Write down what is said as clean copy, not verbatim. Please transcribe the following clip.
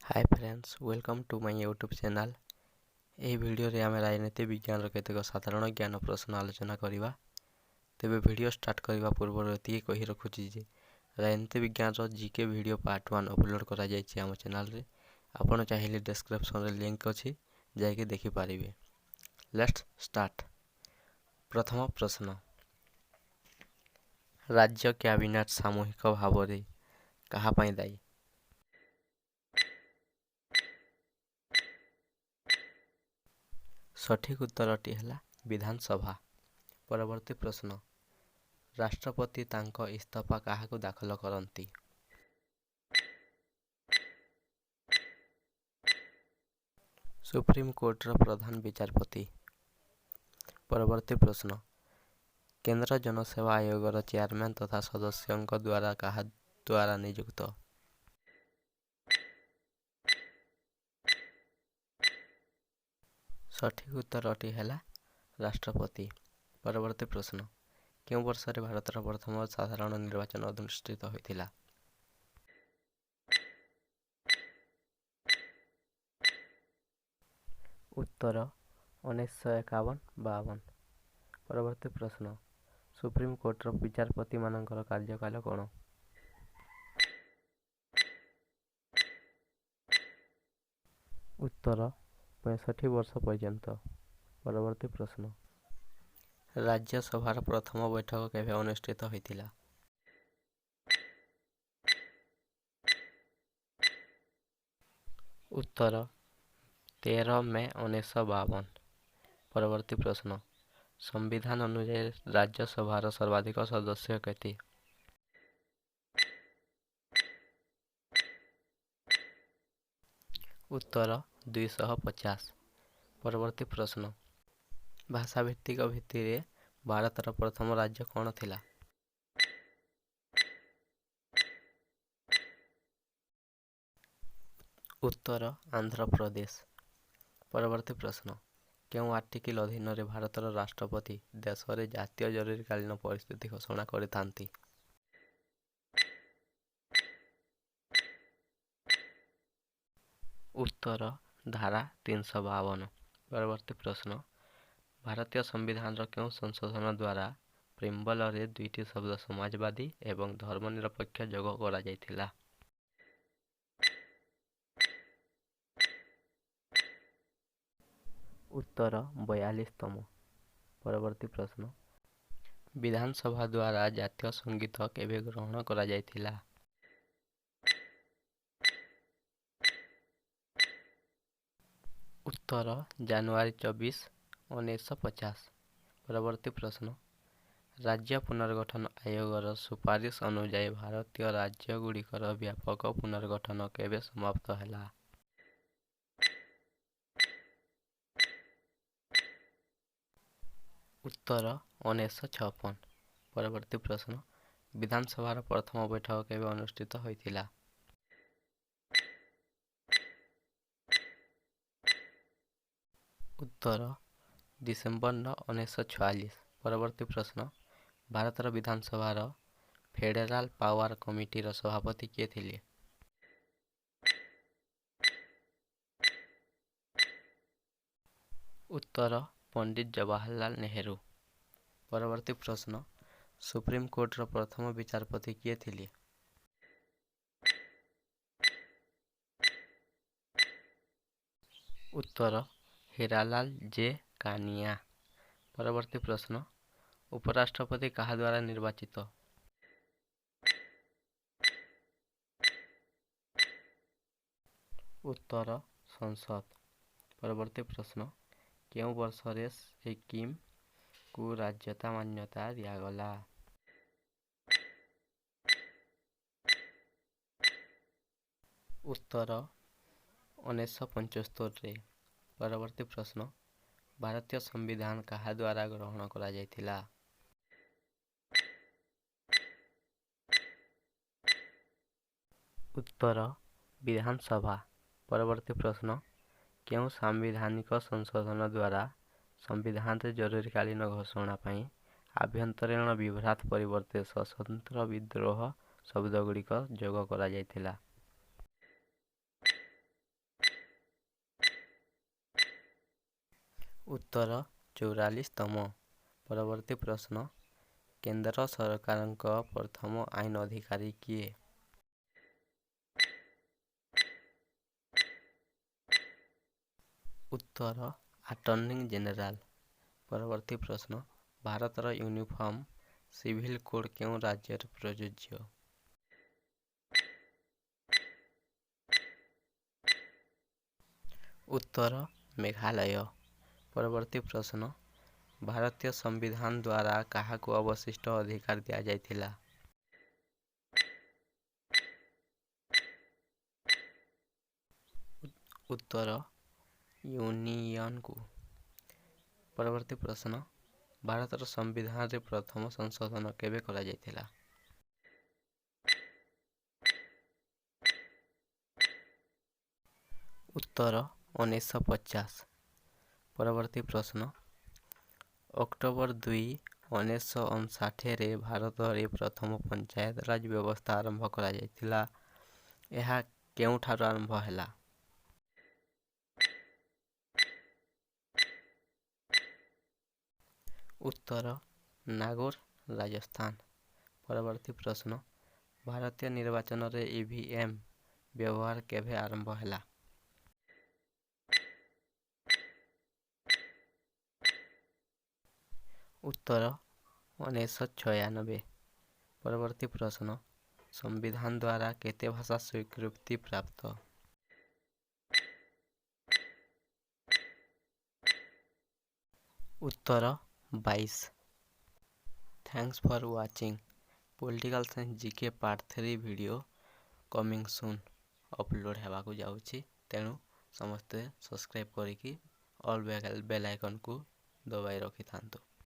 Hi friends, welcome to my YouTube channel. ଏହି ଭିଡ଼ିଓରେ ଆମେ ରାଜନୀତି ବିଜ୍ଞାନର କେତେକ ସାଧାରଣ ଜ୍ଞାନ ପ୍ରଶ୍ନ ଆଲୋଚନା କରିବା। ତେବେ ଭିଡ଼ିଓ ଷ୍ଟାର୍ଟ କରିବା ପୂର୍ବରୁ ଏତିକି କହି ରଖୁଛି ଯେ ରାଜନୀତି ବିଜ୍ଞାନର G K video part 1 upload କରାଯାଇଛି ଆମ ଚ୍ୟାନେଲରେ। ଆପଣ ଚାହିଁଲେ ଡେସ୍କ୍ରିପସନ୍ରେ ଲିଙ୍କ୍ ଅଛି, ଯାଇକି ଦେଖିପାରିବେ। Let's start. ପ୍ରଥମ ପ୍ରଶ୍ନ, ରାଜ୍ୟ କ୍ୟାବିନେଟ୍ ସାମୂହିକ ଭାବରେ କାହା ପାଇଁ ଦାୟୀ? ସଠିକ୍ ଉତ୍ତରଟି ହେଲା ବିଧାନସଭା। ପରବର୍ତ୍ତୀ ପ୍ରଶ୍ନ, ରାଷ୍ଟ୍ରପତି ତାଙ୍କ ଇସ୍ତଫା କାହାକୁ ଦାଖଲ କରନ୍ତି? ସୁପ୍ରିମକୋର୍ଟର ପ୍ରଧାନ ବିଚାରପତି। ପରବର୍ତ୍ତୀ ପ୍ରଶ୍ନ, କେନ୍ଦ୍ର ଜନସେବା ଆୟୋଗର ଚେୟାରମ୍ୟାନ୍ ତଥା ସଦସ୍ୟଙ୍କ ଦ୍ୱାରା କାହା ଦ୍ୱାରା ନିଯୁକ୍ତ? ସଠିକ୍ ଉତ୍ତରଟି ହେଲା ରାଷ୍ଟ୍ରପତି। ପରବର୍ତ୍ତୀ ପ୍ରଶ୍ନ, କେଉଁ ବର୍ଷରେ ଭାରତର ପ୍ରଥମ ସାଧାରଣ ନିର୍ବାଚନ ଅନୁଷ୍ଠିତ ହୋଇଥିଲା? ଉତ୍ତର 1951-52। ପରବର୍ତ୍ତୀ ପ୍ରଶ୍ନ, ସୁପ୍ରିମକୋର୍ଟର ବିଚାରପତିମାନଙ୍କର କାର୍ଯ୍ୟକାଳ କ'ଣ? ଉତ୍ତର 65 ବର୍ଷ ପର୍ଯ୍ୟନ୍ତ। ପରବର୍ତ୍ତୀ ପ୍ରଶ୍ନ, ରାଜ୍ୟସଭାର ପ୍ରଥମ ବୈଠକ କେବେ ଅନୁଷ୍ଠିତ ହୋଇଥିଲା? ଉତ୍ତର 13 ମେ 1952। ପରବର୍ତ୍ତୀ ପ୍ରଶ୍ନ, ସମ୍ବିଧାନ ଅନୁଯାୟୀ ରାଜ୍ୟସଭାର ସର୍ବାଧିକ ସଦସ୍ୟ କେତେ? ଉତ୍ତର 250। ପରବର୍ତ୍ତୀ ପ୍ରଶ୍ନ, ଭାଷାଭିତ୍ତିକ ଭିତ୍ତିରେ ଭାରତର ପ୍ରଥମ ରାଜ୍ୟ କ'ଣ ଥିଲା? ଉତ୍ତର ଆନ୍ଧ୍ରପ୍ରଦେଶ। ପରବର୍ତ୍ତୀ ପ୍ରଶ୍ନ, କେଉଁ ଆର୍ଟିକିଲ୍ ଅଧୀନରେ ଭାରତର ରାଷ୍ଟ୍ରପତି ଦେଶରେ ଜାତୀୟ ଜରୁରୀକାଳୀନ ପରିସ୍ଥିତି ଘୋଷଣା କରିଥାନ୍ତି? ଉତ୍ତର ଧାରା 352। ପରବର୍ତ୍ତୀ ପ୍ରଶ୍ନ, ଭାରତୀୟ ସମ୍ବିଧାନର କେଉଁ ସଂଶୋଧନ ଦ୍ୱାରା ପ୍ରିମ୍ବଲରେ ଦୁଇଟି ଶବ୍ଦ ସମାଜବାଦୀ ଏବଂ ଧର୍ମନିରପେକ୍ଷ ଯୋଗ କରାଯାଇଥିଲା? ଉତ୍ତର 42ତମ। ପରବର୍ତ୍ତୀ ପ୍ରଶ୍ନ, ବିଧାନସଭା ଦ୍ୱାରା ଜାତୀୟ ସଙ୍ଗୀତ କେବେ ଗ୍ରହଣ କରାଯାଇଥିଲା? ଉତ୍ତର ଜାନୁଆରୀ 24, 1950। ପରବର୍ତ୍ତୀ ପ୍ରଶ୍ନ, ରାଜ୍ୟ ପୁନର୍ଗଠନ ଆୟୋଗର ସୁପାରିଶ ଅନୁଯାୟୀ ଭାରତୀୟ ରାଜ୍ୟଗୁଡ଼ିକର ବ୍ୟାପକ ପୁନର୍ଗଠନ କେବେ ସମାପ୍ତ ହେଲା? ଉତ୍ତର 1956। ପରବର୍ତ୍ତୀ ପ୍ରଶ୍ନ, ବିଧାନସଭାର ପ୍ରଥମ ବୈଠକ କେବେ ଅନୁଷ୍ଠିତ ହୋଇଥିଲା? ଉତ୍ତର ଡିସେମ୍ବର 9, 1946। ପରବର୍ତ୍ତୀ ପ୍ରଶ୍ନ, ଭାରତର ବିଧାନସଭାର ଫେଡେରାଲ ପାୱାର କମିଟିର ସଭାପତି କିଏ ଥିଲେ? ଉତ୍ତର ପଣ୍ଡିତ ଜବାହରଲାଲ ନେହେରୁ। ପରବର୍ତ୍ତୀ ପ୍ରଶ୍ନ, ସୁପ୍ରିମକୋର୍ଟର ପ୍ରଥମ ବିଚାରପତି କିଏ ଥିଲେ? ଉତ୍ତର ହୀରାଲାଲ ଜେ କାନିଆ। ପରବର୍ତ୍ତୀ ପ୍ରଶ୍ନ, ଉପରାଷ୍ଟ୍ରପତି କାହା ଦ୍ୱାରା ନିର୍ବାଚିତ? ଉତ୍ତର ସଂସଦ। ପରବର୍ତ୍ତୀ ପ୍ରଶ୍ନ, କେଉଁ ବର୍ଷରେ ସିକିମକୁ ରାଜ୍ୟତା ମାନ୍ୟତା ଦିଆଗଲା? ଉତ୍ତର 1975ରେ। ପରବର୍ତ୍ତୀ ପ୍ରଶ୍ନ, ଭାରତୀୟ ସମ୍ବିଧାନ କାହା ଦ୍ୱାରା ଗ୍ରହଣ କରାଯାଇଥିଲା? ଉତ୍ତର ବିଧାନସଭା। ପରବର୍ତ୍ତୀ ପ୍ରଶ୍ନ, କେଉଁ ସାମ୍ବିଧାନିକ ସଂଶୋଧନ ଦ୍ୱାରା ସମ୍ବିଧାନରେ ଜରୁରୀକାଳୀନ ଘୋଷଣା ପାଇଁ ଆଭ୍ୟନ୍ତରୀଣ ବିଭ୍ରାଟ ପରିବର୍ତ୍ତେ ସଶସ୍ତ୍ର ବିଦ୍ରୋହ ଶବ୍ଦଗୁଡ଼ିକ ଯୋଗ କରାଯାଇଥିଲା? ଉତ୍ତର 44ତମ। ପରବର୍ତ୍ତୀ ପ୍ରଶ୍ନ, କେନ୍ଦ୍ର ସରକାରଙ୍କ ପ୍ରଥମ ଆଇନ ଅଧିକାରୀ କିଏ? ଉତ୍ତର ଆଟର୍ଣ୍ଣି ଜେନେରାଲ। ପରବର୍ତ୍ତୀ ପ୍ରଶ୍ନ, ଭାରତର ୟୁନିଫର୍ମ ସିଭିଲ କୋଡ୍ କେଉଁ ରାଜ୍ୟରେ ପ୍ରଯୁଜ୍ୟ? ଉତ୍ତର ମେଘାଳୟ। ପରବର୍ତ୍ତୀ ପ୍ରଶ୍ନ, ଭାରତୀୟ ସମ୍ବିଧାନ ଦ୍ୱାରା କାହାକୁ ଅବଶିଷ୍ଟ ଅଧିକାର ଦିଆଯାଇଥିଲା? ଉତ୍ତର ୟୁନିୟନକୁ। ପରବର୍ତ୍ତୀ ପ୍ରଶ୍ନ, ଭାରତର ସମ୍ବିଧାନରେ ପ୍ରଥମ ସଂଶୋଧନ କେବେ କରାଯାଇଥିଲା? ଉତ୍ତର 1950। ପରବର୍ତ୍ତୀ ପ୍ରଶ୍ନ, ଅକ୍ଟୋବର 2, 1959ରେ ଭାରତରେ ପ୍ରଥମ ପଞ୍ଚାୟତରାଜ ବ୍ୟବସ୍ଥା ଆରମ୍ଭ କରାଯାଇଥିଲା। ଏହା କେଉଁଠାରୁ ଆରମ୍ଭ ହେଲା? ଉତ୍ତର ନାଗୌର, ରାଜସ୍ଥାନ। ପରବର୍ତ୍ତୀ ପ୍ରଶ୍ନ, ଭାରତୀୟ ନିର୍ବାଚନରେ ଇଭିଏମ୍ ବ୍ୟବହାର କେବେ ଆରମ୍ଭ ହେଲା? ଉତ୍ତର 1996। ପରବର୍ତ୍ତୀ ପ୍ରଶ୍ନ, ସମ୍ବିଧାନ ଦ୍ୱାରା କେତେ ଭାଷା ସ୍ୱୀକୃତି ପ୍ରାପ୍ତ? ଉତ୍ତର 22। Thanks for watching. Political science GK part 3 video coming soon upload ହେବାକୁ ଯାଉଛି, ତେଣୁ ସମସ୍ତେ ସବସ୍କ୍ରାଇବ୍ କରିକି ଅଲ୍ ବେଲ୍ ଆଇକନ୍କୁ ଦବାଇ ରଖିଥାନ୍ତୁ।